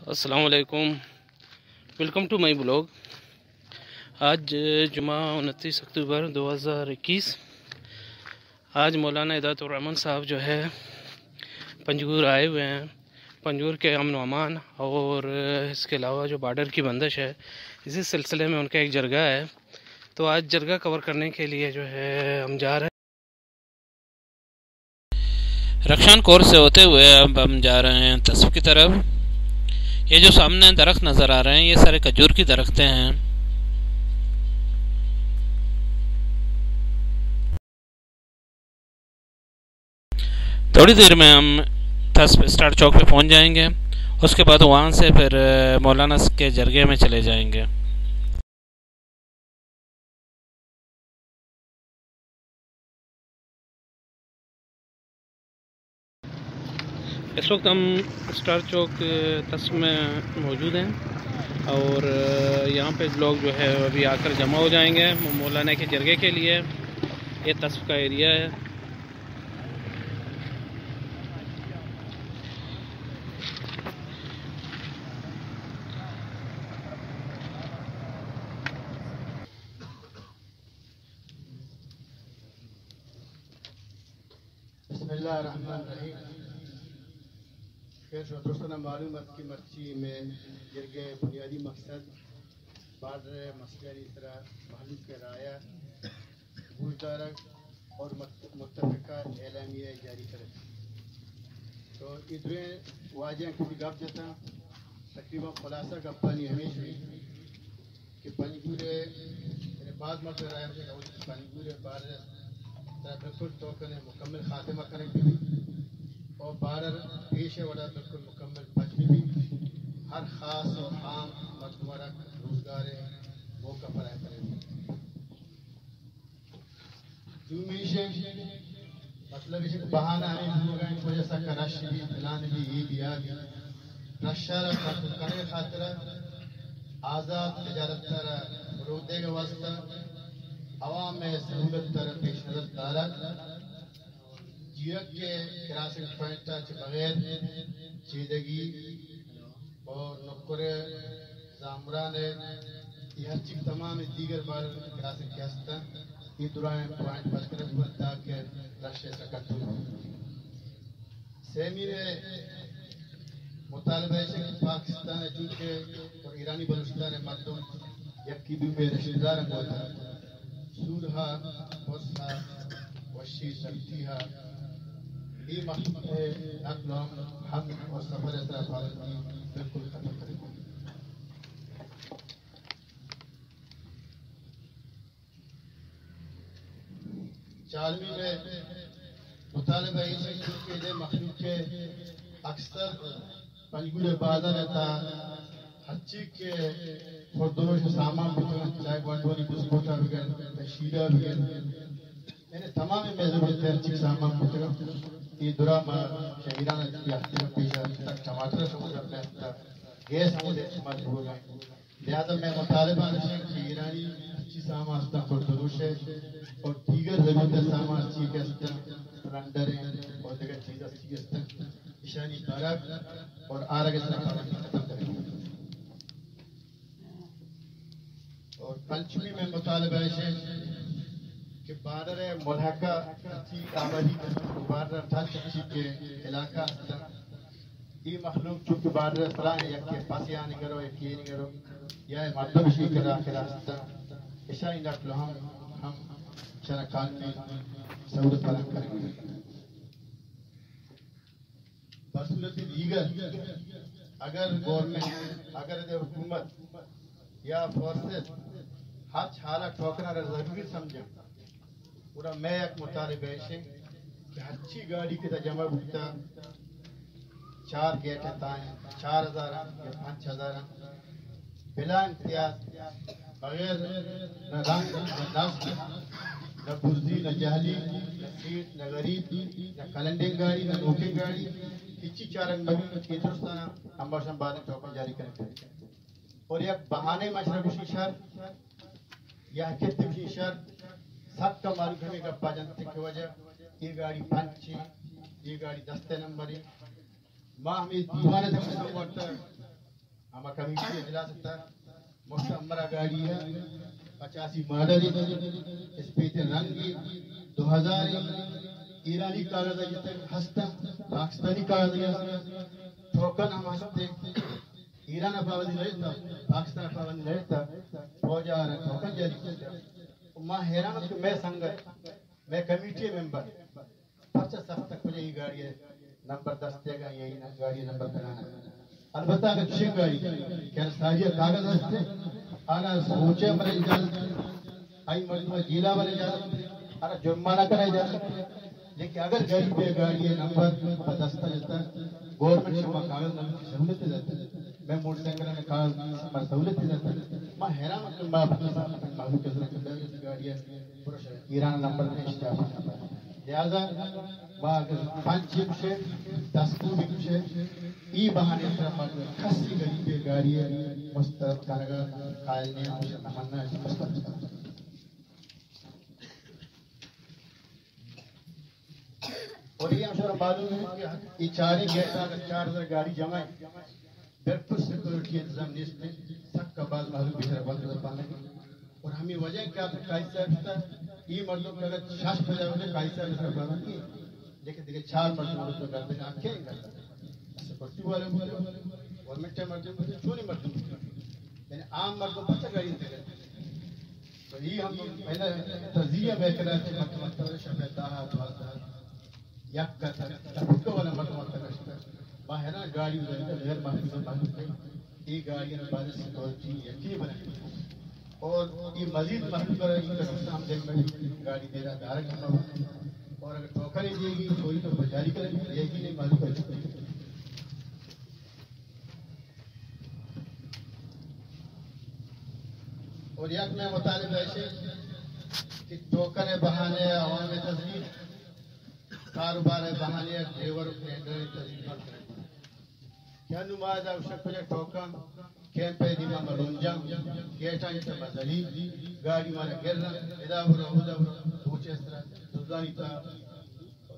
السلام علیکم، welcome to my blog. آج جمعہ، انتیس اکتوبر دو ہزار اکیس۔ آج مولانا ہدایت الرحمن صاحب جو ہے پنجگور آئے ہوئے ہیں۔ پنجگور کے امن و امان اور اس کے علاوہ جو بارڈر کی بندش ہے، اسی سلسلے میں ان کا ایک جرگہ ہے، تو آج جرگہ کور کرنے کے لیے جو ہے ہم جا رہے ہیں۔ رخشان کور سے ہوتے ہوئے اب ہم جا رہے ہیں تسف کی طرف۔ یہ جو سامنے درخت نظر آ رہے ہیں، یہ سارے کھجور کی درختیں ہیں۔ تھوڑی دیر میں ہم تسف اسٹار چوک پہ پہنچ جائیں گے، اس کے بعد وہاں سے پھر مولانا کے جرگے میں چلے جائیں گے۔ اس وقت ہم اسٹار چوک تسف میں موجود ہیں اور یہاں پہ لوگ جو ہے ابھی آ کر جمع ہو جائیں گے مولانا کے جرگے کے لیے۔ یہ تسف کا ایریا ہے۔ بسم اللہ الرحمن الرحیم۔ خیر، شما درستاں معلوم ات کہ مرچی میں جرگہ بنیادی مقصد بارڈر مسئلہ سرا مخلوق کے رائے گوشدارگ اور مت-، متفقہ اعلامیہ جاری کرگ۔ تو اے دریں واجہ کچھ گپ جتاں، تقریباً خلاصہ گپانی ہمیش ہوئی کہ پنجگور ء، یعنی بعض مردم رائے ہمیش کہ پنجگور ء بارڈر ء سرا بالکل تو کنے مکمل خاتمہ کنگ بہ بیت اور بارڈر پیش ء وڑا بالکل مکمل پچ بہ بیت۔ ہر خاص و عام مردم را روزگار ء موقع فراہم کنگ بہ بیت۔ دومی ایش انت، مطلب ایش انت کہ بہانہ ہمے بوگ ء انت، وجہ سکا رش بی، پلان بی، اے بی، آ بی۔ رش ء را کنٹرول کنگ ء خاطر ء آزات تجارت ء را فروغ دیگ ء واستہ عوام ء سہولت ء را پیش نظر دارگ، جیرک ء کراسنگ پوائنٹ ء چہ بغیر چیدگی اور نکر ء زامران ء، اے ہرچی تمام دیگر بارڈر کراسنگ کہ ہست انت، اے درائیں پوائنٹ پچ کنگ بنت تاکہ رش ء سکت بہ بیت۔ سیمی ء مطالبہ ایش کہ پاکستان ء چونکہ اور ایرانی بلوچستان ء مردم یکی دومی رشتہ دار گوتا، سور ہا، پرس ہا، وشی سختی ہا، اے مخلوق ء نقل و حمل و سفر ء سرا پابندی بالکل ختم کنگ بہ بیت۔ چارمی میں مطالبہ ایش انت کہ اے مخلوق ء اکثر پنجگور ء بازار ء تہا ہرچی کہ خوردنوش ء سامان بوتگ انت، چاہے گونڈوانی بسکوٹ ء بگر، شیر ء بگر، یعنی تمام مئے ضرورت ء ہرچی سامان بوتگ انت، اے درا ما شہ ایران ء اختیار پیش ء تک ٹماٹر ء شمودا پہتگ، گیس ہمودے استعمال بوگ ء انت۔ لہذا مئے مطالبہ ہمیش انت کہ ایرانی ہرچی سامان استاں، خوردنوش ء اور دیگر ضرورت ء سامان ہرچی کہ استاں، سلنڈر ء اور دگہ چیز ہرچی استاں، ایشانی برگ اور آرگ ء سرا پابندی ختم کنگ۔ اور پنچمی مئے مطالبہ ایش انت کہ بارڈر ء ملحقہ ہرچی آبادی، بارڈر ء ٹچ ہرچی کہ علاقہ استاں، اے مخلوق چونکہ بارڈر ء سرا انت، یکے پس آنی گرو، یکے اینی گرو، یا اے مردم شی کرا کرا ہستاں، اشانی نقل ہم، ہم شرا قانونی سہولت فراہم کنگ بہ بیت۔ بصورت دیگر اگر گورنمنٹ، اگر ادے حکومت یا فورسز ہرچ حالا ٹوکن ء را ضروری سمجھاں، گڑا مئے یک مطالبہ ایش انت کہ ہرچی گاڑی کہ ادا جمع بوتا، چار گیٹ ء تائیں، چار ہزار انت یا پنچ ہزار انت، بلا امتیاز، بغیر نہ رنگ، نہ نسل، نہ برزی، نہ جہلی، نہ سیٹھ، نہ غریب، نہ کلنڈیں گاڑی، نہ نوکیں گاڑی، ہچی چارگ مبی، اے درستاں ہمباشاں باریں ٹوکن جاری کنگ۔ اور یک بہانے مشرا گوشی شر، یا کت گوشی شر، سک معلوم ہمیں گپا جنت کہ وجہ اے گاڑی پنچ، اے گاڑی دست نمبر، ما ہمیں دیوان تک سمورتا کمیٹی اجلاس ءِ تہ مشت امرا گاڑی ءَ، پچاسی ماڈل ءَ، اسپیت رنگ ءَ، دو ہزار ءَ، ایرانی کاغذ ءَ جتگ ہست، پاکستانی کاغذ ءَ ہست، ٹوکن ہم ہست۔ ایران ءَ پابندی نہ جتا، پاکستان ءَ پابندی نہ جتا، فوج ءَ را ٹوکن جاری کرتا۔ ما حیران ات کہ مئے سنگت، مئے کمیٹی ممبر، پرچا سخت کجا ای گاڑی ءِ نمبر دست دیگا یا ای گاڑی ءِ نمبر بنانا۔ البتہ اگر چشیں گاڑی کہ ساری کاغذ ہستے، آنا سوچے بلے اجازت، آئی مردم جیلا بلے اجازت، آنا جرمانہ کرا اجازت۔ لیکن اگر غریب ءِ گاڑی ءِ نمبر پہ دست جتا، گورنمنٹ شما کاغذ نمبر کی سہولت دیتا، میں موٹر سائیکل ءِ کاغذ شما سہولت دیتا۔ ما حیران کہ ما اپنی ساتھ مخلوق کے ساتھ گاڑی ءِ ایران نمبر نے اشتاپ نمبر۔ لہذا ما اگر پنچ بکشے، دس کو بکشے، ای بہانے سر ما کسی غریب ءِ گاڑی ءِ مسترد کنگا قائل نہیں، ہم نمنا مسترد۔ اور یہ ہم سر معلوم ہے کہ یہ چاریں گیٹ اگر چار ہزار گاڑی جمع ہے، بالکل سیکورٹی انتظام نیست ہے، سک کا بعض معلوم بچارے بند پانے۔ اور ہمیں وجہ کیا تھا، قاضی صاحب تھا، یہ مردم کہ اگر شش بجا ہوتے، قاضی صاحب سر بند کیے، لیکن دیکھے چار مردم ہوتے کرتے ہیں، آنکھیں کرتے ہیں۔ ایسے پرتی والے ہوتے، گورنمنٹ مردم ہوتے، چونی مردم ہوتے۔ یعنی عام مردم پتہ گاڑی دیتے۔ تو یہ ہم پہلے تجزیہ میں کرا کہ مردم ہوتا ہے، شب دہ، دوازدہ، یک کا تک، تک والا مردم ہوتا ہے۔ باہر گاڑی ہوتا ہے، غیر محفوظ محفوظ نہیں۔ یہ گاڑی ہمیں بعد سیکورٹی یقین بنائیں۔ اور یہ مزید مخلوق ءَ را ان کا نقصان ہم دیکھ میں گاڑی دینا دارک نہ ہو۔ اور اگر ٹوکن ہی دے گی، فوری طور پر جاری کریں، یہ بھی نہیں معلوم کر سکتے۔ اور یک میں مطالبہ ہے کہ ٹوکن بہانے عوام تذلیل، کاروبار بہانے ڈرائیور و کلینڈر تذلیل بند کریں۔ کہ انو ما ادا گوشاں کجا ٹوکن، کیمپ ءِ دیما ما لنجاں، گیٹانی تہ ما ذلیل، گاڑی مارا گراں، ادا برو، اودا برو، روچ ءِ سرا، دزانی تہ،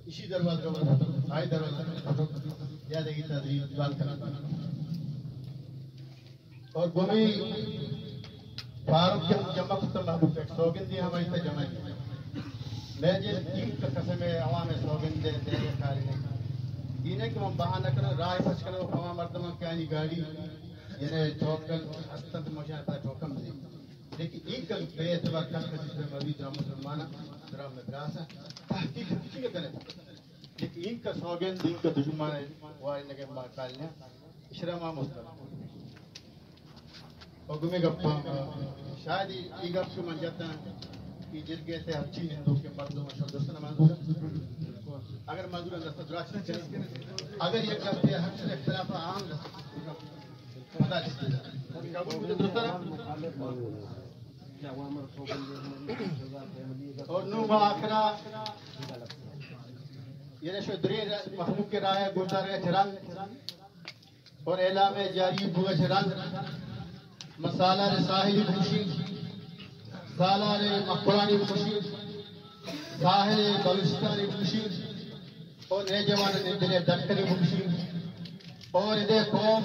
ایشی دروازگ ءَ برو، آئی دروازگ ءَ برو، یا دگہ تہ ذلیل بند کناں۔ اور گمی فاروق کہ ہم جمع کتا، محبوب ایک سوگندی ہمائی تہ جمع ہے۔ میں جس دین کا قسم ہے، عوام سوگند ہے، دے کاری نہیں۔ دین ہے کہ من بہانہ کرو، راہ پچ کرو، کما مردم کہ آنی گاڑی، یعنی ٹوکن، ہستن تو مشان پر ٹوکن بھی۔ لیکن این کل بے اعتبار کس کسی سے مبی درام مسلمان، درام مدراسہ، تحقیق کچھ کرے۔ لیکن این کا سوگند، این کا دشمن ہے، وارنگے ما کال نے، اشرا ما مسلم۔ و گمے گپاں، شاید ای، ای گپ کہ من جتاں، ای جرگے تہ ہرچی نندوکیں مردم شر درست نہ منظور۔ اگر منظور دست دراز نہ چل۔ اگر یک گپ ہے ہرچی اختلاف عام دست پتہ چلتا۔ قبول بوتے درست نہ؟ اور نو ما آخرا، یعنی شو درین مخلوق کے رائے گزارے چرنگ۔ اور اعلام جاری بوگ ءَ چہ رند ما سالار ساحلی بگوشیں، سالار مکرانی بگوشیں، ساحل بلوچستانی بگوشیں، اور نئے جوان نندرے ڈکرے بگوشیں، اور ادے قوم،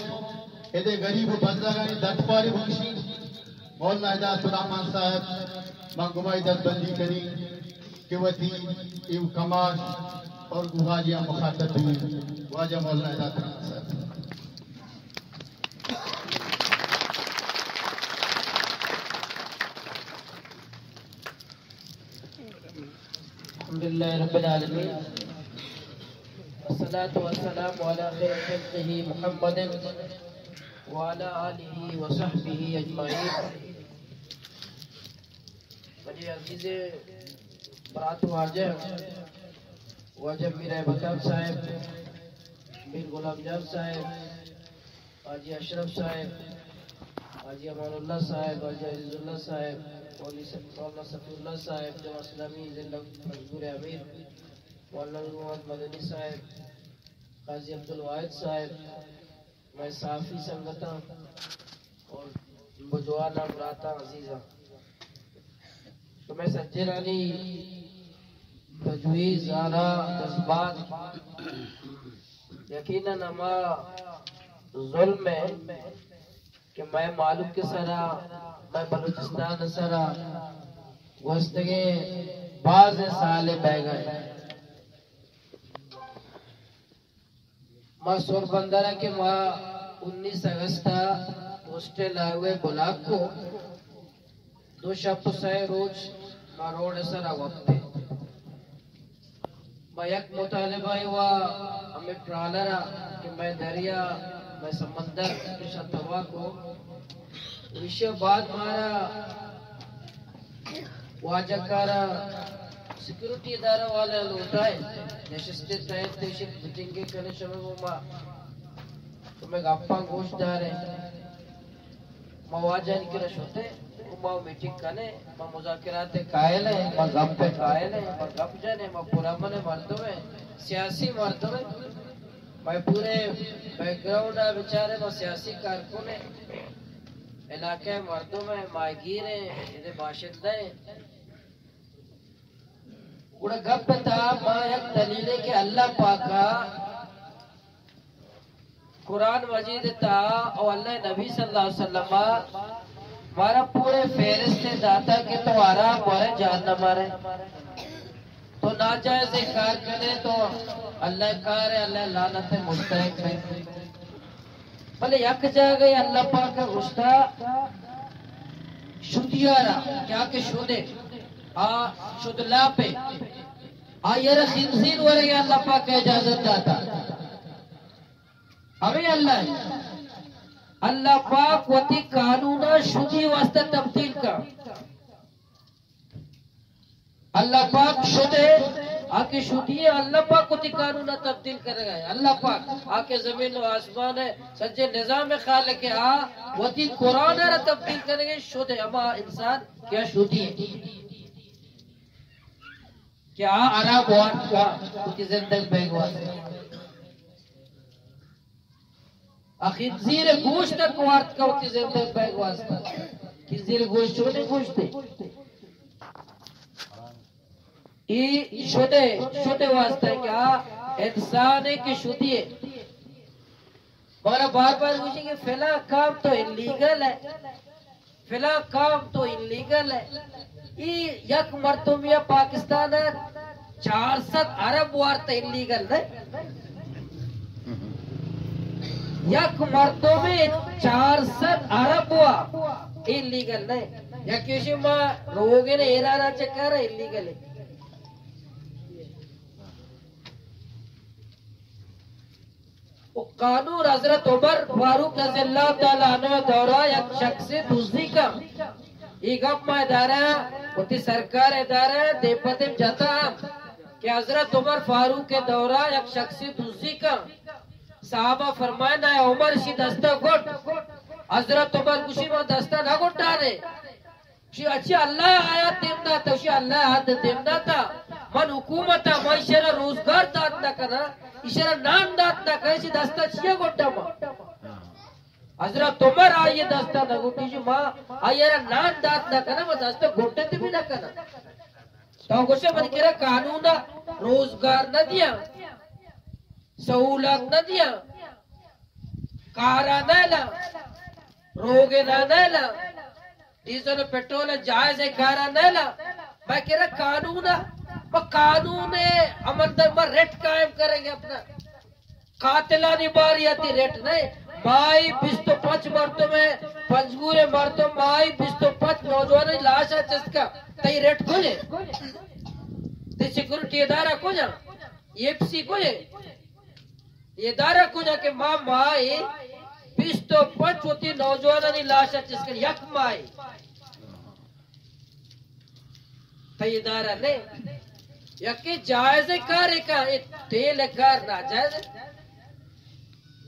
ادے غریب و بندگانی دردپاری بگوشیں۔ مولانا ہدایت الرحمان صاحب، من گمائی دست بندی کنی کہ وتی ایو کماش اور گواجیاں مخاطب بی، واجہ مولانا ہدایت الرحمان صاحب۔ الحمد لله رب العالمين، والصلاة والسلام على خير خلقه محمد وعلى آله وصحبه أجمعين۔ منی عزیزیں برات واجہ، واجہ میر احمد صاحب، میر غلام جان صاحب، حاجی اشرف صاحب، حاجی امان اللہ صاحب، حاجی عزیز اللہ صاحب، مولوی صف-، مولانا صفی اللہ صاحب، جماعت اسلامی ضلع پنجگور امیر، مولانا نور محمد مدنی صاحب، قاضی عبدالواحد صاحب، مئے صحافی سنگتاں اور بجواناں، براتاں، عزیزاں، شمئے سجلانی تجویز، آرا، جذبات یقیناً ہما ظلم ءِ مئے مالک ءِ سرا، مئے بلوچستان ءِ سرا گوستگیں باز سال بیگا اِنت۔ ما سور بندر ءَ کہ ما انیس اگست ءَ پوسٹل ہائی وے بلاک کو، دو شپ و سئے روچ ما روڈ ءِ سرا وپت ایں۔ ما یک مطالبہ ءَ وا ہمے ٹرالر ءَ کہ مئے دریا، مئے سمندر ایشاں تباہ کو، ایشی ءَ بعد مارا واجہ کارا سیکورٹی ادارہ والا لوٹائے، نشست ءِ تحت ایشی میٹنگ کنے شمے گوما، شمے گپاں گوش دارے۔ ما واجہانی کرا شتے، ما میٹنگ کنے، ما مذاکرات قائل ہیں، ما گپ قائل ہیں، ما گپ جنے، ما پرامن مردم ہیں، سیاسی مردم ہیں۔ مئے پورے بیک گراؤنڈ ءَ بچارے، ما سیاسی کارکن ایں، علاقہ ءِ مردم ایں، ماہیگیر ایں، ادے باشندہ ایں۔ گڑا گپ ءِ تہا ما یک دلیلے کہ اللہ پاک ءَ قرآن مجید ءِ تہا او اللہ ءِ نبی صلی اللہ علیہ وسلم ءَ مارا پورے فہرست داتا کہ تو حرام ورے جہنم ءَ رے۔ تو ناجائز کار کنے تو اللہ کار ہے، اللہ لعنت مستحق ہے۔ بلے یک جاگہ اللہ پاک گوشتا شدیارا کیا کہ شدے آ شد لاپے آ یرا خنزیر ورے اللہ پاک اجازت داتا۔ ہمیں اللہ ہے۔ اللہ پاک وتی قانون شدی واسطہ تبدیل کا۔ اللہ پاک شدے، آ کہ شدی ہے، اللہ پاک وتی قانون تبدیل کرے گا۔ اللہ پاک آ کہ زمین و آسمان ہے، سجے نظام خالق ہے، آ وتی قرآن را تبدیل کرے گا۔ شدے ہما انسان کیا شدی ہے کہ آ حرام وارت کا وتی زندگ بیگ واسطے۔ آ خنزیر گوشت ءَ کوارت کا وتی زندگ بیگ واسطہ۔ خنزیر گوشت چونیں گوشتے؟ ای شدے، شدے واسطہ کہ آ انسان ہے کہ شدی ہے۔ مارا بار بار گوشی کہ فلاں کام تو انلیگل ہے، فلاں کام تو انلیگل ہے۔ ای یک مردم یا پاکستان ہے چار سد ارب وارت انلیگل ہے۔ یک مردم چار سد ارب وا انلیگل ہے۔ یک ایشی ما روگن ایران چکر انلیگل ہے۔ و قانون حضرت عمر فاروق رضی اللہ تعالی عنہ دورہ یک شخص دزی کا۔ ای گپ ما ادارہ، وتی سرکار ادارہ، دیم پہ دیم جتا ہم کہ حضرت عمر فاروق دورہ یک شخص دزی کا۔ صحابہ فرمائے، نہ عمر شی دستا گٹ۔ حضرت عمر گوشی، ما دستا نہ گٹانے۔ شی اچھی اللہ آیات دیم داتا، شی اللہ آیات دیم داتا۔ من حکومت، من ایشرا روزگار دات نہ کنا، ایشرا نان دات نہ کنا، شی دستا چیا گٹا ما؟ حضرت عمر آئی دستا نہ گٹی، شی ما آئیرا نان دات نہ کنا، ما دستا گٹت بھی نہ کنا۔ تو گوشے من کرا قانون روزگار نہ دیا، سہولت نہ دیا، کارا نہ لا، روگنا نہ لا، ڈیزل و پٹرول جائز کارا نہ لا۔ میں کہہ رہا قانون، وہ قانون عمل در میں ریٹ قائم کریں گے اپنا۔ قاتلانی باری آتی ریٹ نہیں۔ مائی بیست و پنچ مردم ہے، پنجگور مردم، مائی بیست و پنچ نوجوان لاشا چسکا۔ تئی ریٹ کجے؟ تئی سیکورٹی ادارہ کجا؟ ایف سی کجے؟ ادارہ کجا کہ ما مائی بیست و پنچ وتی نوجوانانی لاشا چسکن یک مائی۔ تئی ادارہ نے یکی جائز کار کا، اے تیل کار ناجائز۔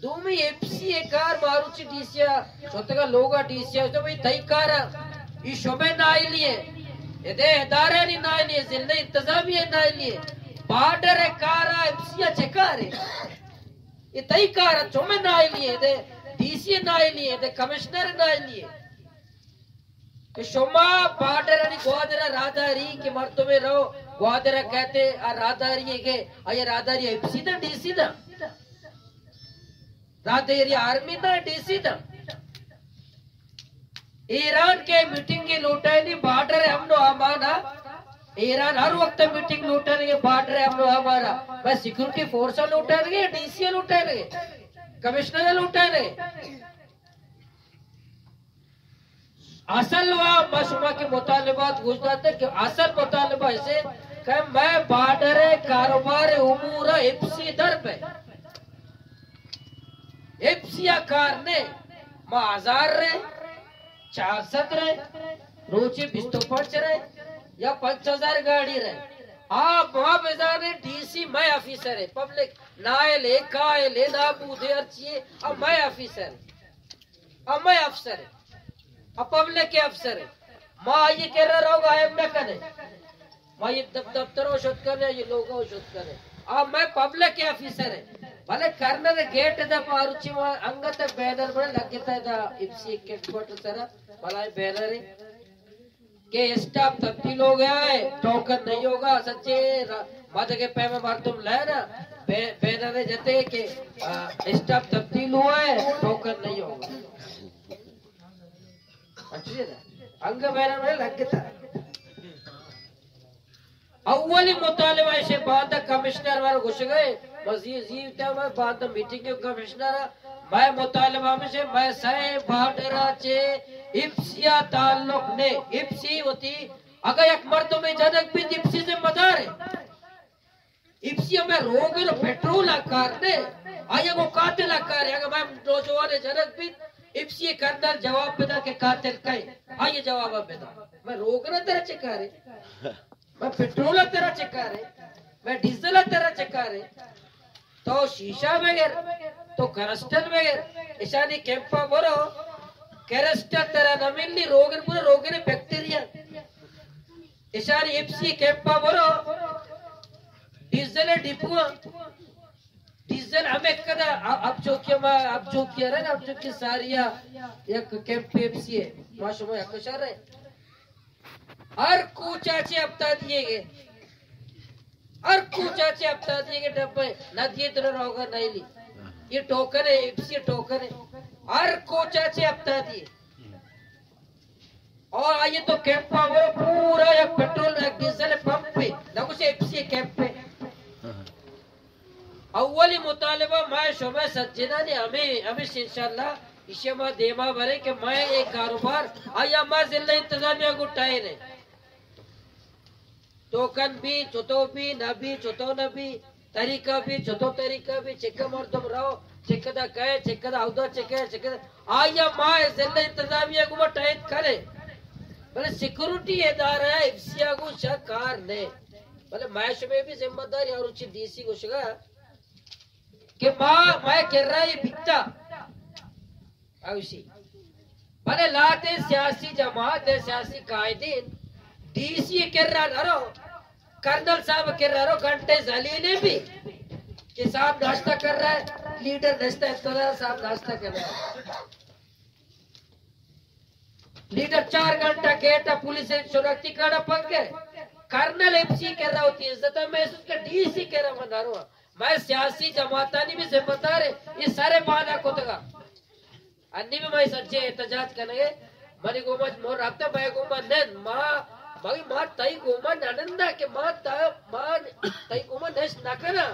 دومی ایف سی کار مروچی ڈی سی آ شتگا لوگا ڈی سی آ تو بھئی تئی کارا، ای شمے نائلی ہے، ادے ادارہ نی نائلی ہے، ضلع انتظامیہ نائلی ہے۔ بارڈر کارا ایف سی چکارے؟ اے تئی کار انت، چو مئے نائلی ایں، دے ڈی سی نائلی ایں، دے کمشنر نائلی ایں کہ شما بارڈر انی گوادر ءَ راہداری کہ مردمے رو گوادر ءَ کئیت، آ راہداری ایں کہ آئی راہداری ایف سی دا، ڈی سی دا؟ راہداری آرمی دا، ڈی سی دا؟ ایران کہ میٹنگ لوٹائینی بارڈر امن و امان ءَ، ایران ہر وقت میٹنگ لوٹائینگے بارڈر امن و امان ءَ، بس سیکورٹی فورس لوٹائینگے، ڈی سی لوٹائینگے، کمشنر لوٹائینگے۔ اصل وا ما شما کہ مطالبات گوش داتے کہ اصل مطالبہ اسے کہ مئے بارڈر کاروبار امور ایف سی در بے۔ ایف سی ءَ کار نے، ما ہزار رے، چار سد رے، روچی بیست و پنچ رے، یا پنچ ہزار گاڑی رے۔ آ ما بزانے ڈی سی مئے آفیسر ہے، پبلک نائل ہے، کائل ہے، نابود ہے، ہر چیئے، آ مئے آفیسر ہے۔ آ مئے افسر ہے۔ آ پبلک افسر ہے۔ ما آئی کرا روگ آئم نہ کنے۔ ما یہ دپ-، دفتر و شد کنے، یہ لوگا و شد کنے۔ آ مئے پبلک افسر ہے۔ بلے کرنل گیٹ دا پاروچی ما انگت بینر بڑے لگتا ہے دا ایف سی ہیڈ کوارٹر سرا، بلائے بینر ہے کہ اسٹاف تبدیل ہو گیا ہے، ٹوکن نہیں ہوگا۔ سچے را-، مدگے پیمے مردم لے نا، بے-، بینر جتے کہ، آ، اسٹاف تبدیل ہوا ہے، ٹوکن نہیں ہوگا۔ اچھا نا؟ انگ بینر میں لگتا۔ اولی مطالبہ اسے باندا کمشنر وار گوشگئے، وزیر زیوتا میں باندا میٹنگ کمشنر، مئے مطالبہ ہمیش اے، مئے سئے بارڈر ءَ چہ ایف سی ءَ تعلق نے۔ ایف سی وتی اگاں یک مردمے جنگ بیت، ایف سی ذمہ دار ہے۔ ایف سی ہمے روگن و پٹرول ءَ کار نے، آئی گوں قاتل ءَ کار ہے۔ اگاں مئے نوجوانے جنگ بیت، ایف سی کرنل جواب بدا کہ قاتل کئے، آئی جواب بدا۔ مئے روگن ءَ ترا چے کارے؟ مئے پٹرول ءَ ترا چے کارے؟ مئے ڈیزل ءَ ترا چے کارے؟ تو شیشہ بگر، تو کرسٹل بگر، اشانی کیمپا برو، کرسٹل ترا نہ ملی، روگن برو، روگن فیکٹری ءَ۔ اشانی ایف سی کیمپا برو، ڈیزل ڈپو ءَ، ڈیزل ہمے کدا، اب چوکی ما، اب چوکی رہے نا، اب چوکی ساریا یک کیمپ ایف سی ہے، ما شما یک شہر ہے۔ ہر کوچہ چہ ہپتا دیے گئے، ہر کوچہ چہ ہپتا دیے گئے ڈبے، نہ دیے تو روگا نہیں لی۔ یہ ٹوکن ہے، ایف سی ٹوکن ہے۔ ہر کوچہ چہ ہپتا دیے۔ اور آئیے تو کیمپ پر پورا یک پٹرول، یک ڈیزل پمپ پہ، نہ کچھ ایف سی کیمپ پہ۔ اولی مطالبہ ما شما سجنانی ہمیں، ہمیش انشاءاللہ، ایشی ما دیما برے کہ ما اے کاروبار، آیا ما ضلع انتظامیہ کو ٹائر ہے۔ ٹوکن بی، چتو بی، نہ بی، چتو نہ بی، طریقہ بی، چتو طریقہ بی، چکہ مردم رو، چکہ دا کئے، چکہ دا اودا چکہ، چکہ دا، آیا ما ضلع انتظامیہ کو ما ٹائر کرے۔ بلے سیکورٹی ادارہ ایف سی آ کو شا کار نے۔ بلے ما شمے بھی ذمہ داری اور چی ڈی سی کو شگا۔ کہ ما، مئے کرا اے بیتا۔ اوشی۔ بلے لہتے سیاسی جماعت ء سیاسی قائدین ڈی سی ء کرا نہ رو، کرنل صاحب ء کرا رو، گھنٹے ذلیلیں بھی کہ صاحب ناشتہ کر رہا ہے، لیڈر نشتہ انتظار صاحب ناشتہ کر رہا ہے۔ لیڈر چار گھنٹہ گیٹ ء پولیس ء شناختی کارڈ ء پنگ ء۔ کرنل ایف سی کرا ہوتی عزت ء محسوس کر، ڈی سی کرا من نہ رواں۔ مئے سیاسی جماعتانی بھی ذمہ دار ہے، یہ سارے بانا کتگا۔ انی بھی مئے سجے احتجاج کنگے، منی گوما مور رابطہ مئے گوما نند، ما، مگی ما تئی گوما ننندا کہ ما تا، ما تئی گوما نشت نہ کنا۔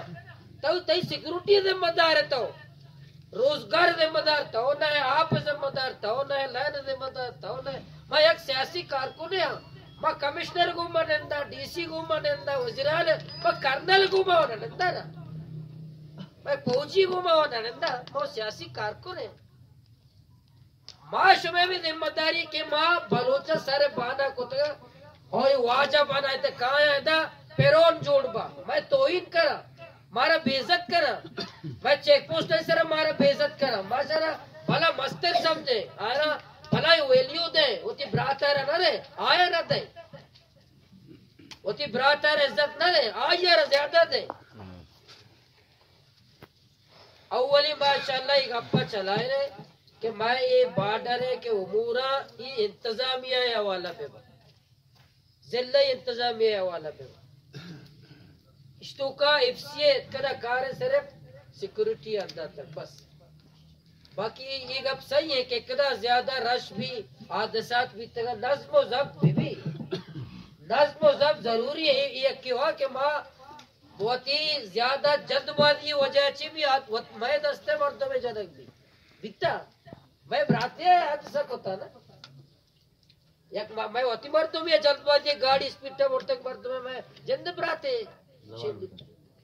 تو تئی سیکورٹی ذمہ دار ہے تو۔ روزگار ذمہ دار تو نہ، آپ ذمہ دار تو نہ، لائن ذمہ دار تو نہ۔ ما یک سیاسی کارکن ہاں۔ ما کمشنر گوما نندا، ڈی سی گوما نندا، وزیر اعلی، ما کرنل گوما نندا نا۔ ما فوجی گوما نندا، ما سیاسی کارکن ہیں۔ ما شمئے بھی ذمہ داری کہ ما بلوچ سر بانا کتگا، اور واجہ بنا تے کایا دا پیرون جوڑ با، میں توہین کرا، مارا بے عزت کرا، میں چیک پوسٹ سر مارا بے عزت کرا، ما سر بھلا مستر سمجھے، آرا بھلا ویلیو دے، وتی براتر نہ دے، آیا نہ دے، وتی براتر عزت نہ دے، آیا زیادہ دے۔ اولی ماشاءاللہ ایک گپا چلائے رہے کہ میں یہ بارڈر ہے کہ امورا یہ انتظامیہ حوالہ پہ با، ضلع انتظامیہ حوالہ پہ با۔ اشتوکا ایف سی اے کدا کار ہے صرف سیکورٹی اندر تک بس۔ باقی اے گپ صحیح ہے کہ کدا زیادہ رش بھی، حادثات بھی، تگا نظم و ضبط بھی، بھی نظم و ضبط ضروری ہے۔ اے یکی ہوا کہ ما وتی زیادہ جلد بازی وجہ چی بھی آت، وت مئے دستے مردم جنگ بھی بیتا، مئے براتے حادثہ کتا نا۔ یک ما-، مئے وتی مردم یا جلد بازی گاڑی اسپیڈ ءَ برتگ، مردم مئے جند براتے،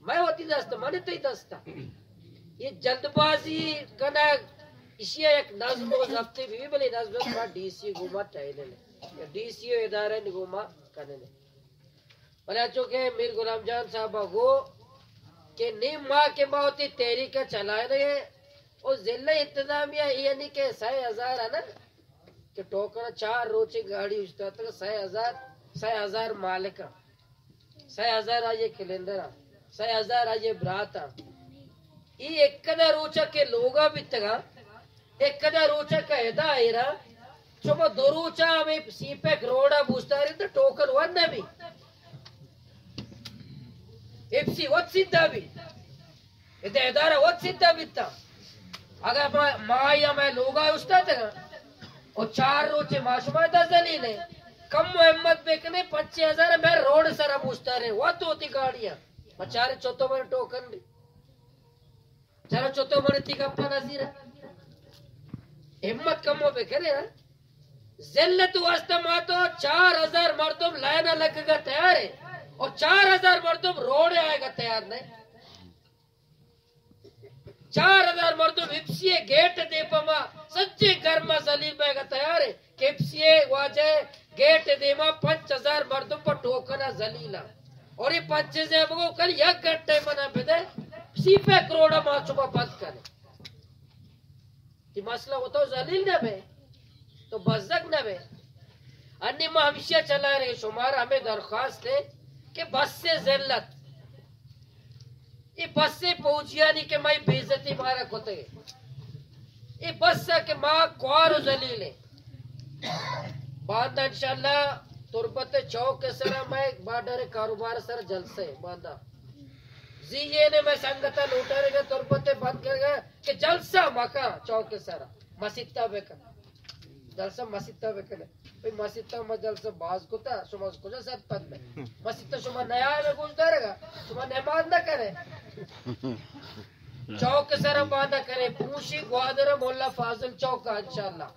مئے وتی دست، من تئی دست۔ یہ جلد بازی کنگ، اشیا یک نظم و ضبطے بھی، بلے نظم ما ڈی سی گوما ٹائلے، ڈی سی و ادارہ گوما کننے۔ بلے انچو کہ میر غلام جان صاحب ءَ گو کہ نیم ماہ کہ ما وتی تحریک ءَ چلائینگ ءَ، او ضلع انتظامیہ یعنی کہ سئے ہزار ہے نا، کہ ٹوکن چار روچے گاڑی اوشتاتگ، سئے ہزار، سئے ہزار مالک ءَ، سئے ہزار آئی کلندر ءَ، سئے ہزار آئی برات ءَ۔ ای ایکدا روچا کہ لوگا بیتگا، ایکدا روچا کہ ادا ایرا، شما دو روچا ہمیں سی پیک روڈا بوستاری تو ٹوکن ون نبی۔ ایف سی وت سیدھا بی۔ ادا ادارہ وت سیدھا بیتا۔ اگر ما، ما یا میں لوگا استاد او چار روچے ما شما دا ذلیل ہے۔ کم و ہمت بکنے، پچے ہزار میں روڈ سرا بوستارے۔ وت ہوتی گاڑیاں۔ بچارے چوتو میں ٹوکن دی۔ چلو چوتو من تی گپا نظیر۔ ہمت کمو بکنے نا۔ ذلت واسطہ ما تو چار ہزار مردم لائن لگگا تیار ہے اور چار ہزار مردم روڈ آئے گا تیار نہیں۔ چار ہزار مردم حفظی گیٹ دے پما سچے گرما ذلیل بے گا تیار ہے۔ کیپسی ءِ واجہ گیٹ ءِ دیما پنچ ہزار مردم پہ ٹوکن ءَ ذلیل اَنت۔ اور اے پنچ ہزار بگو کل یک گھنٹہ منا بدے، سی پہ کروڑ ءَ ما شما بند کنیں۔ تی مسئلہ وتو ذلیل نہ بے، تو بزگ نہ بے۔ انی ما ہمیشہ چلا رہے، شمارا ہمیں درخواست ہے کہ بس سے ذلت۔ اے بس ءِ پوجیانی کہ مئے بے عزتی مارا کتگ۔ اے بس ءَ کہ ما کوار و ذلیل ایں۔ باندا انشاءاللہ تربت ءِ چوک ءِ سرا مئے بارڈر ءِ کاروبار ءِ سرا جلسہ ایں۔ باندا زی اے نے مئے سنگت ءَ لوٹائینگ ءَ تربت ءَ بند کنگ ءَ کہ جلسہ مکن چوک ءِ سرا، مسیت ءَ بکن۔ جلسہ مسیت ءَ بکن۔ بھئی مسیت ءَ ما جلسہ باز کتا، شما کجا سرپد بے؟ مسیت ءَ شما نیائے گوش دارگا، شما نماز نہ کرے۔ چوک سر باندا کرے، پوشی گوادر مولا فاضل چوک انشاءاللہ۔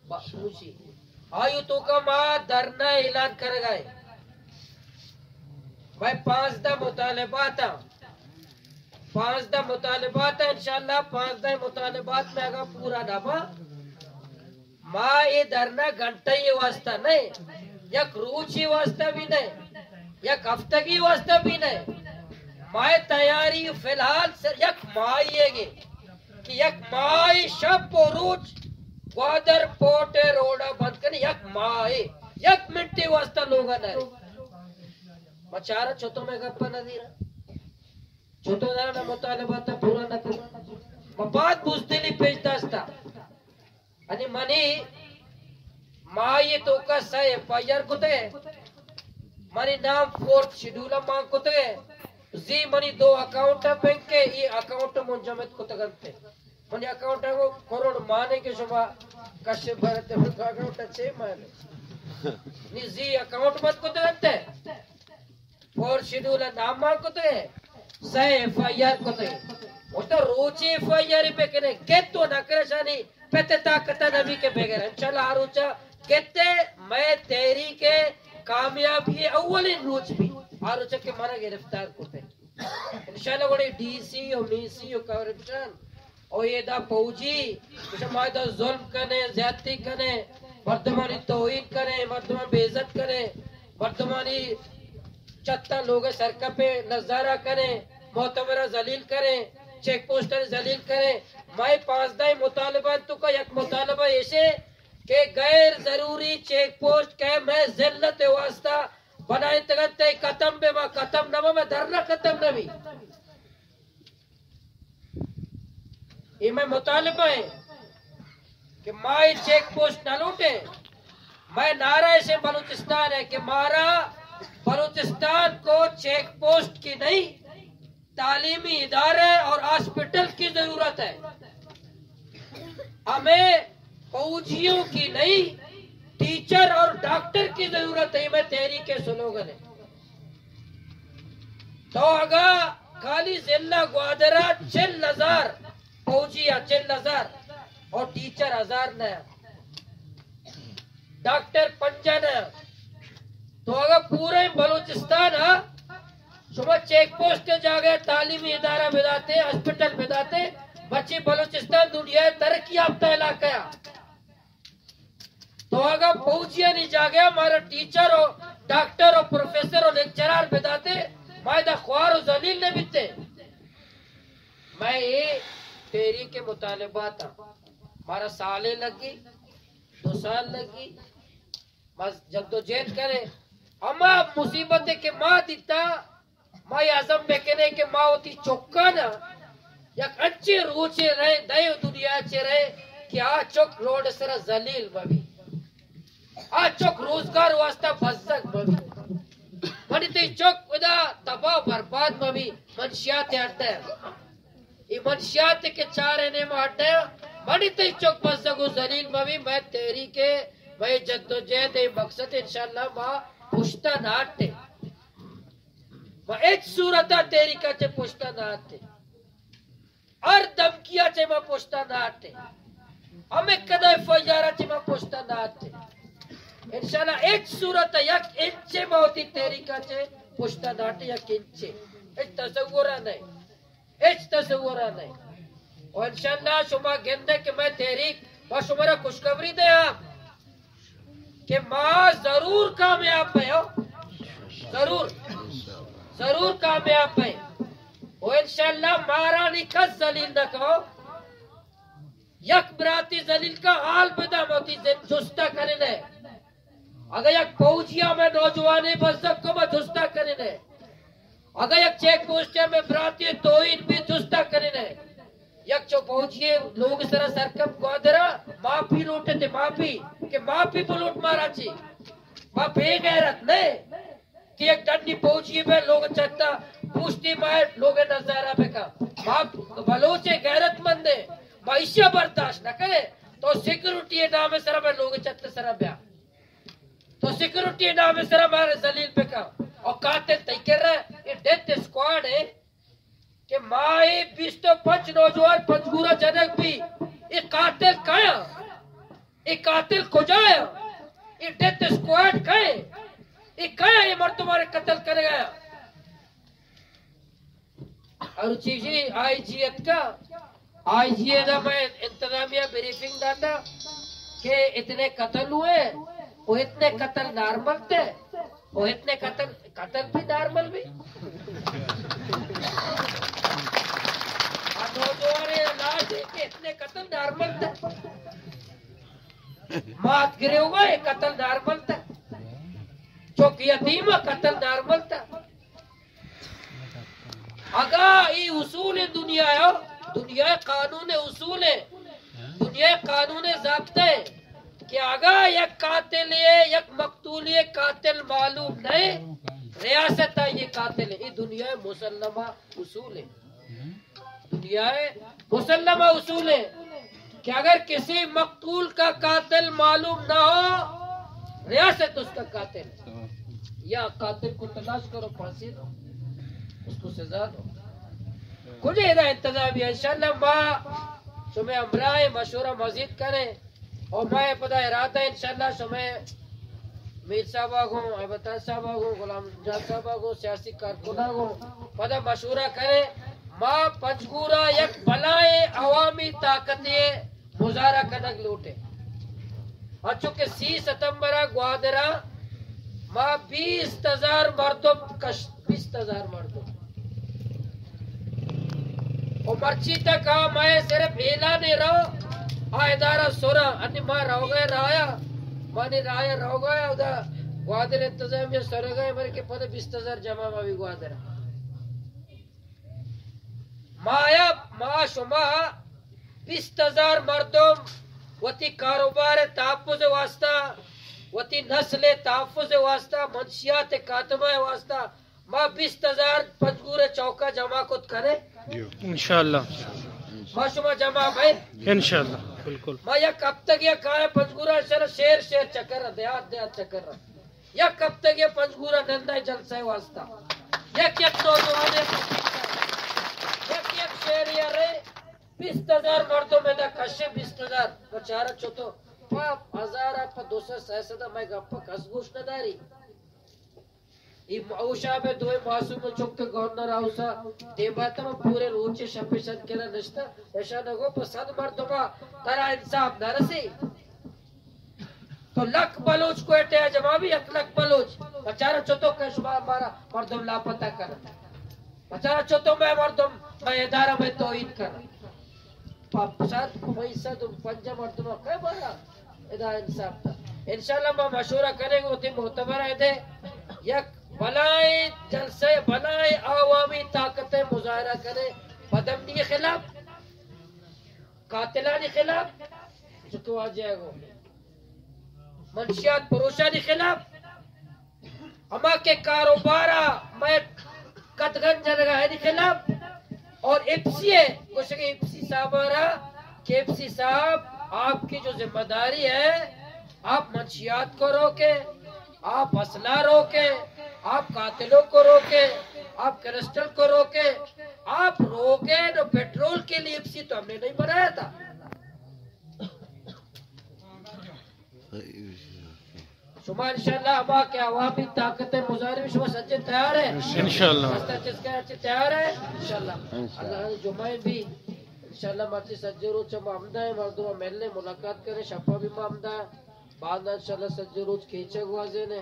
با-، پوشی۔ آیو توکا ما دھرنا اعلان کرگا ہے۔ بھئی پانزدہ مطالبات ہیں۔ پانزدہ مطالبات ہیں، انشاءاللہ پانزدہ مطالبات میں اگر پورا نہ با، ما اے دھرنا گھنٹہ ءِ واسطہ نہ، یک روچے واسطہ بھی نہ، یک ہفتگی واسطہ بھی نہ۔ ما تیاری فی الحال سر یک ماہی ہے گے کہ یک ماہی شپ و روچ گوادر پورٹ ءِ روڈا بند کرنے، یک ماہی، یک منٹے واسطہ لوگا نہ رہے۔ ما چارا چتو میں گپا نہ دیرا۔ چتو دارا مطالبات پورا نہ کرے۔ ما بعد بزدلی پیش داشتا۔ انی منی ماہی توکا سئے ایف آئی آر کتگے۔ منی نام فورتھ شیڈول مان کتگے۔ زی منی دو اکاؤنٹ بینک ءِ، اے اکاؤنٹ منجمد کتگنتے۔ منی اکاؤنٹ ءَ کروڑ مانے کہ شما کش برتے، اکاؤنٹ چے مانے؟ نی زی اکاؤنٹ مت کتگنتے۔ فورتھ شیڈول ءَ نام مان کتگے، سئے ایف آئی آر کتگے۔ او تو روچے ایف آئی آر بکنے، کت و نکرشانی پت طاقت نبی کہ بگر۔ انشاءاللہ آ روچا کت مئے تحریک کامیابی اولین روچ بی۔ آ روچا کہ منا گرفتار کتے۔ انشاءاللہ وڑے ڈی سی و می سی و کارپشن او اے دا پوجی، شما دا ظلم کنے، زیادتی کنے، مردمانی توہین کنے، مردمان بے عزت کنے، مردمانی چتاں لوگ سرکپے نظارہ کنے، معتبرہ ذلیل کنے، چیک پوسٹر ذلیل کنے۔ مئے پانزدہ مطالبہ توکا یک مطالبہ ایشے کہ غیر ضروری چیک پوسٹ کہ مئے ذلت واسطہ بنائینتگنتے، ختم بے، ما ختم نہ، مئے دھرنا ختم نہ بی۔ اے مئے مطالبہ ہے کہ ما اے چیک پوسٹ نہ لوٹیں۔ مئے نعرہ ایشے بلوچستان ہے کہ مارا بلوچستان کو چیک پوسٹ کی نہیں، تعلیمی ادارے اور ہاسپٹل کی ضرورت ہے۔ ہمیں فوجیوں کی نہیں، ٹیچر اور ڈاکٹر کی ضرورت ہے، میں تحریک سلوگن ہے۔ تو اگا خالی ضلع گوادر ءَ چل ہزار فوجی ءَ، چل ہزار، اور ٹیچر ہزار نہ، ڈاکٹر پنجہ نہ، تو اگا پورے بلوچستان ءَ شما چیک پوسٹ ءِ جاگہ تعلیمی ادارہ بداتے، ہاسپٹل بداتے، بچے بلوچستان دنیا ءِ ترقی یافتہ علاقہ ءَ۔ تو اگا فوجیانی جاگہ مارا ٹیچر و ڈاکٹر و پروفیسر و لیکچرار بداتے، ما ادا خوار و ذلیل نہ بیتے۔ میں اے تحریک مطالبات ہاں، مارا سالے لگی، دو سال لگی، ما جدوجہد کریں۔ ہما مصیبت کہ ما دیتا، ما اے عزم بکنیں کہ ما وتی چکانا یک انچیں روچے رئے دئے و دنیا چے رئے کہ آ چک روڈ سرا ذلیل مبی، آ چک روزگار واسطہ بزگ مبی، منی تئی چک ادا تباہ برباد مبی، منشیات اڈ ءَ۔ اے منشیات کہ چار ءِ نیم اڈ ءَ، منی تئی چک بزگ و ذلیل مبی۔ میں تحریک، میں جدوجہد، اے مقصد انشاءاللہ ما پشتا نہ اٹیں۔ ما ہچ صورت ءَ تحریک ءَ چہ پشتا نہ اٹیں۔ ہر دھمکی ءَ چہ ما پشتا نہ اٹیں۔ ہمے کدہ ایف آئی آر ءَ چہ ما پشتا نہ اٹیں۔ انشاءاللہ ہچ صورت ءَ یک انچے ما وتی تحریک ءَ چہ پشتا نہ اٹیں، یک انچے۔ ہچ تصور ءَ نہ، ہچ تصور ءَ نہ۔ و انشاءاللہ شما گندے کہ میں تحریک، ما شمارا خوشخبری دیاں کہ ما ضرور کامیاب بئیں، ضرور، ضرور کامیاب بئیں۔ و انشاءاللہ مارا نی کس ذلیل نہ کہو۔ یک براتی ذلیل کا حال بدا، ما وتی جستا کننے۔ اگہ یک فوجی ءَ مئے نوجوانے بزگ کو، ما جستا کننے۔ اگہ یک چیک پوسٹ ءَ مئے براتی توہین بی، جستا کننے۔ یک چو فوجی لوگ سرا سرکپ گوادر ءَ معافی لوٹتے، معافی، کہ معافی بلوٹ مارا چی۔ ما بے غیرت نہ کہ یک ڈنی فوجی بہ لوگ چتا پوستی مائے لوگ نظارہ بکا۔ ما بلوچ غیرت مندے، ما ایشیا برداشت نہ کرے۔ تو سیکورٹی نام سرا مئے لوگ چت سرا بیا۔ تو سیکورٹی نام سرا مارا ذلیل بکا۔ اور قاتل تئی کرا، اے ڈیتھ اسکواڈ ہے کہ ما اے بیست و پنچ نوجوان پنجگورا جنگ بی، اے قاتل کئے؟ اے قاتل کجا ہے؟ اے ڈیتھ اسکواڈ کئے؟ اے کئے اے مردمانے قتل کرگا؟ اور چیزی آئی جی اتکا، آئی جی اے دا میں انتظامیہ بریفنگ داتا کہ اتنے قتل ہوئے، وہ اتنے قتل نارمل تھے، وہ اتنے قتل، قتل بھی نارمل بھی۔ آ نوجوان لاش ہے کہ اتنے قتل نارمل تھے۔ مات گرے ہوئے قتل نارمل تھے۔ چوک یتیم قتل نارمل تھے۔ اگا ای اصول دنیا ہے، دنیا قانون اصول ہے، دنیا قانون ضابطہ ہے کہ اگا یک قاتل ہے، یک مقتول ہے، قاتل معلوم نہیں، ریاست ہے یہ قاتل ہے، یہ دنیا مسلمہ اصول ہے۔ دنیا مسلمہ اصول ہے کہ اگر کسی مقتول کا قاتل معلوم نہ ہو، ریاست اس کا قاتل ہے۔ یا قاتل کو تلاش کرو، پھانسی دو، اس کو سزا دو۔ کجے دا انتظامیہ؟ انشاءاللہ ما شمے ہمراہ مشورہ مزید کریں۔ اور میں پدا ارادہ انشاءاللہ شمے میر صاحب آگوں، احمد صاحب آگوں، غلام جان صاحب آگوں، سیاسی کارکناں گوں پدا مشورہ کریں۔ ما پنجگورا یک بلائیں عوامی طاقتے مظاہرہ کنگ لوٹیں۔ انچو کہ سی ستمبر گوادرا ما بیست ہزار مردم کش، بیست ہزار مردم۔ و مرچی تک آ مئے صرف اعلان رو، آ ادارہ سرا، انی ما روگئے رایا، مانی رایا روگئے، ادا گوادر انتظامیہ سرگئے، مرے کہ پد بیست ہزار جمع ما بھی گوادر۔ ما یا، ما شما بیست ہزار مردم وتی کاروبار تحفظ واسطہ، وتی نسل تحفظ واسطہ، منشیات خاتمہ واسطہ، ما بیست ہزار پنجگور چوکا جمع کت کرے۔ انشاءاللہ۔ ما شما جمع بئے۔ انشاءاللہ، بالکل۔ ما یک ہفتگے کائے پنجگورا، انشاءاللہ شہر شہر چکر، دیہات دیہات چکر۔ یک ہفتگے پنجگورا نندئے جلسہ واسطہ۔ یک یک نوجوانے، یک یک شہری ارے، بیست ہزار مردم ادا کشے، بیست ہزار۔ بچارہ چوتو پہ ہزار، پہ دو سد، سئے سد، مئے گپ کس گوش نداری۔ ای اوشا بے دوئے معصوم چک گورنر ہاؤس ء دیما تم پورے روچے شپے شد کرا نشتا، ایشا نگو پہ صد مردما ترا انصاف نہ رسی۔ تو لکھ بلوچ کوئٹہ ء جمع بی، یک لکھ بلوچ، بچارا چتو کہ شما مارا مردم لاپتہ کنا، بچارا چتو مئے مردم، مئے ادارہ مئے توہین کنا۔ پہ صد، پہ صد و پنجاہ مردم کئے بارا ادا انصاف دا۔ انشاءاللہ ما مشورہ کنیں گے وتی معتبر ء دے، یک بلائیں جلسہ، بلائیں عوامی طاقت ء مظاہرہ کنیں بدامنی خلاف، قاتلانی خلاف، چتو واجہ گو منشیات پروشانی خلاف، ہما کہ کاروبار ء مئے قدغن جنگ ء آیانی خلاف، اور ایف سی ء گوشگ ایف سی صاحب ء را کہ ایف سی صاحب، آپ کی جو ذمہ داری ہے، آپ منشیات کو روکیں، آپ اسلحہ روکیں، آپ قاتلوں کو روکیں، آپ کرسٹل کو روکیں، آپ روکیں تو پیٹرول کے لیے ایف سی تو ہم نے نہیں بنایا تھا۔ شما انشاءاللہ ہما کہ عوامی طاقت مظاہرے، شما سجے تیار ہے؟ انشاءاللہ۔ رستہ چسکا چے تیار ہے؟ انشاءاللہ۔ اللہ جمعہ بھی انشاءاللہ مرچی سجے روچ ما ہمدا ہیں، مردم ملنے ملاقات کریں، شپا بھی ما ہمدا ہیں۔ بعد انشاءاللہ سجے روچ کیچا گوازین ہے۔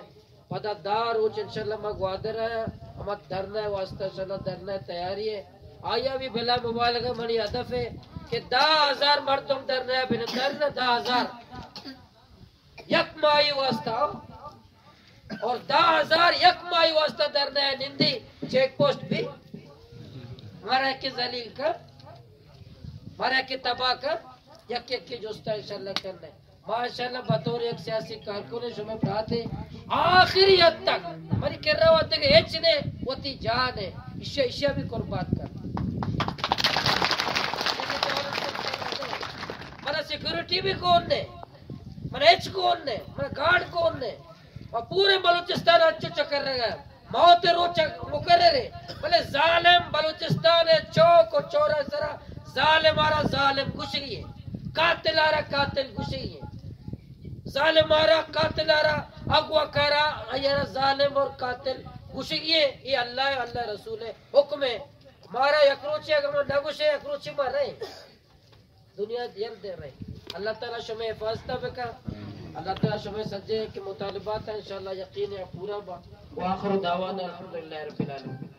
پدا دہ روچ انشاءاللہ ما گوادر ہے، ہما دھرنا واسطہ انشاءاللہ دھرنا تیاری ہے۔ آیا بھی بلا مبالغہ منی ہدف ہے کہ دہ ہزار مردم دھرنا بن، دھرنا دہ ہزار۔ یک ماہی واسطہ اور دہ ہزار یک ماہی واسطہ دھرنا نندی چیک پوسٹ بھی مارا کہ ذلیل کر، مارا کہ تباہ کر، یک یک کی جستا انشاءاللہ کرنے۔ ما انشاءاللہ بطور یک سیاسی کارکن شما براتے آخری حد تک منی کرا وقت کہ ہچ نے وتی جان ہے، ایشی، ایشی بھی قربان کر۔ منا سیکورٹی بھی کون نے، من ہچ کون نے، من گارڈ کون نے، ما پورے بلوچستان انچو چکر رہا، موت روچ مقرر ہے، بلے ظالم بلوچستان ہے، چوک و چورا سرا ظالم آرا ظالم گشگی ہے، قاتل آرا قاتل گشگی ہے، ظالم آرا قاتل آرا اغوا کارا آرا ظالم اور قاتل گشگی ہے۔ یہ اللہ ہے، اللہ رسول ہے، حکم ہے۔ مارا یک روچے اگر ما نہ گشے، یک روچے ما رہے۔ دنیا یل دے رہے۔ اللہ تعالی شمے حفاظت بکا۔ اللہ تعالی شمے سجے کہ مطالبات ہیں، انشاءاللہ یقین ہے پورا با۔ وآخر دعوانا الحمدللہ رب العالمین۔